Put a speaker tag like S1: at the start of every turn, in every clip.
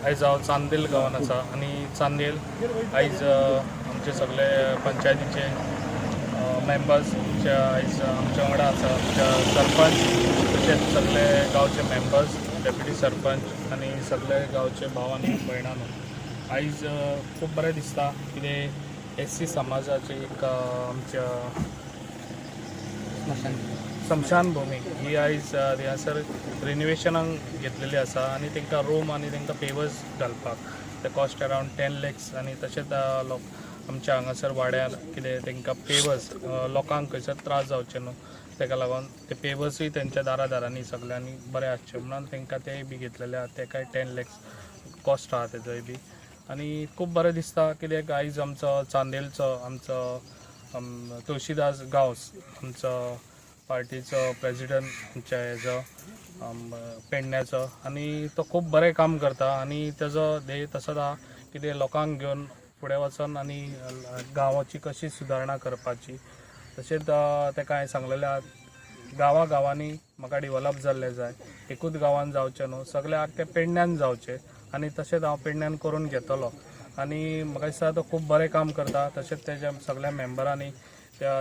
S1: आयज हांव चांदेल गांवांत आसा आनी चांदेल आयज आमचे सगळे पंचायतीचे मेंबर्स आमच्या आयज आमच्या वांगडा आसा. आमच्या सरपंच, तशेंच सगळे गांवचे मेंबर्स, डेप्युटी सरपंच आनी सगळे गांवचे भाव आनी भयणांनो, आयज खूब बरें दिसता कितें एस सी समाजाचे एक आमच्या स्मशानभूमी ही आयज थंयसर रिनोवेशनाक घेतलेली आसा आनी तांकां रूम आनी तांकां पेवर्स घालपाक ते कॉस्ट अरावंड 10 लॅक्स. आनी तशेंच लोक आमच्या हांगासर वाड्यार कितें तांकां पेवर्स, लोकांक खंयसर त्रास जावचे न्हू, ताका लागून ते पेवर्सूय तेंच्या दारा दारांनी सगळ्यांनी बरें आसचे म्हणून तांकां तेय बी घेतलेले आहा. तेकाय 10 लॅक्स कॉस्ट आहा तेजोय बी. आनी खूब बरें दिसता कित्याक आयज आमचो चांदेलचो आमचो तुळशीदास गांवस, आमचो पार्टीचो प्रेजिडंट, आमच्या हेजो पेडण्याचो, आनी तो खूब बरें काम करता आनी तेजो ध्येय तसोच आहा कितें लोकांक घेवन फुडें वचोन आनी गांवाची कशी सुदारणा करपाची. तशेंच ताका हांवें सांगलेलें आहा, गांवा गांवांनी म्हाका डेवलप जाल्लें जाय, एकूच गांवान जावचें न्हू, सगळें आख्खें पेडण्यान जावचें आनी तशेंच हांव पेडण्यान करून घेतलो. आनी म्हाका दिसता तो खूब बरें काम करता. तशेंच तेज्या सगळ्या मेंबरांनी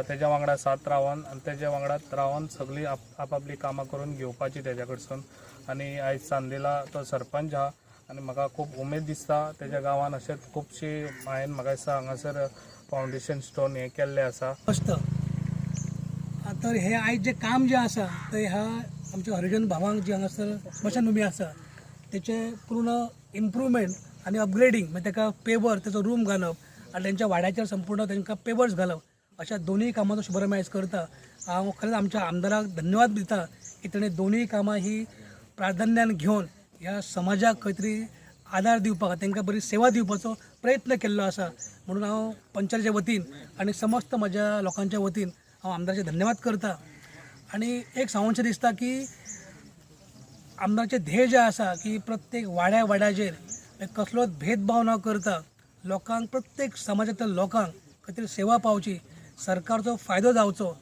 S1: तेज्या वांगडा साथ रावन आनी तेज्या वांगडा रावन सगळीं आपापली कामां करून घेवपाची तेज्या कडसून. आनी आयज चांदेला तो सरपंच आहा आनी म्हाका खूब उमेद दिसता. तेज्या गांवान अशेंच खुबशी हांवें, म्हाका दिसता, हांगासर फावंडेशन स्टोन हें केल्लें आसा.
S2: मस्त. तर हे आयज जें काम जें आसा तें ह्या आमच्या हरिजन भावांक जी हांगासर स्मशानभुमी आसा तेचें पूर्ण इम्प्रुवमेंट आनी अपग्रेडींग, म्हणजे ताका पेवर, तेचो रूम घालप आनी तेंच्या वाड्याचेर संपूर्ण तांकां पेवर्स घालप, अशा दोनूय कामाचो शुभारंभ आयज करता. हांव खरेंच आमच्या आमदाराक धन्यवाद दिता की तेणें दोनूय कामां ही प्राधान्यान घेवन ह्या समाजाक खंय तरी आदार दिवपाक, तांकां बरी सेवा दिवपाचो प्रयत्न केल्लो आसा. म्हणून हांव पंचायतीच्या वतीन आनी समस्त म्हज्या लोकांच्या वतीन हांव आमदाराचे धन्यवाद करता. आनी एक सांगूनशें दिसता की आमदारचें ध्येय जें आसा की प्रत्येक वाड्या वाड्याचेर कसलोच भेदभाव न करता लोकांक, प्रत्येक समाजांतल्या लोकांक खंय तरी सेवा पावची, सरकारचो फायदो जावचो.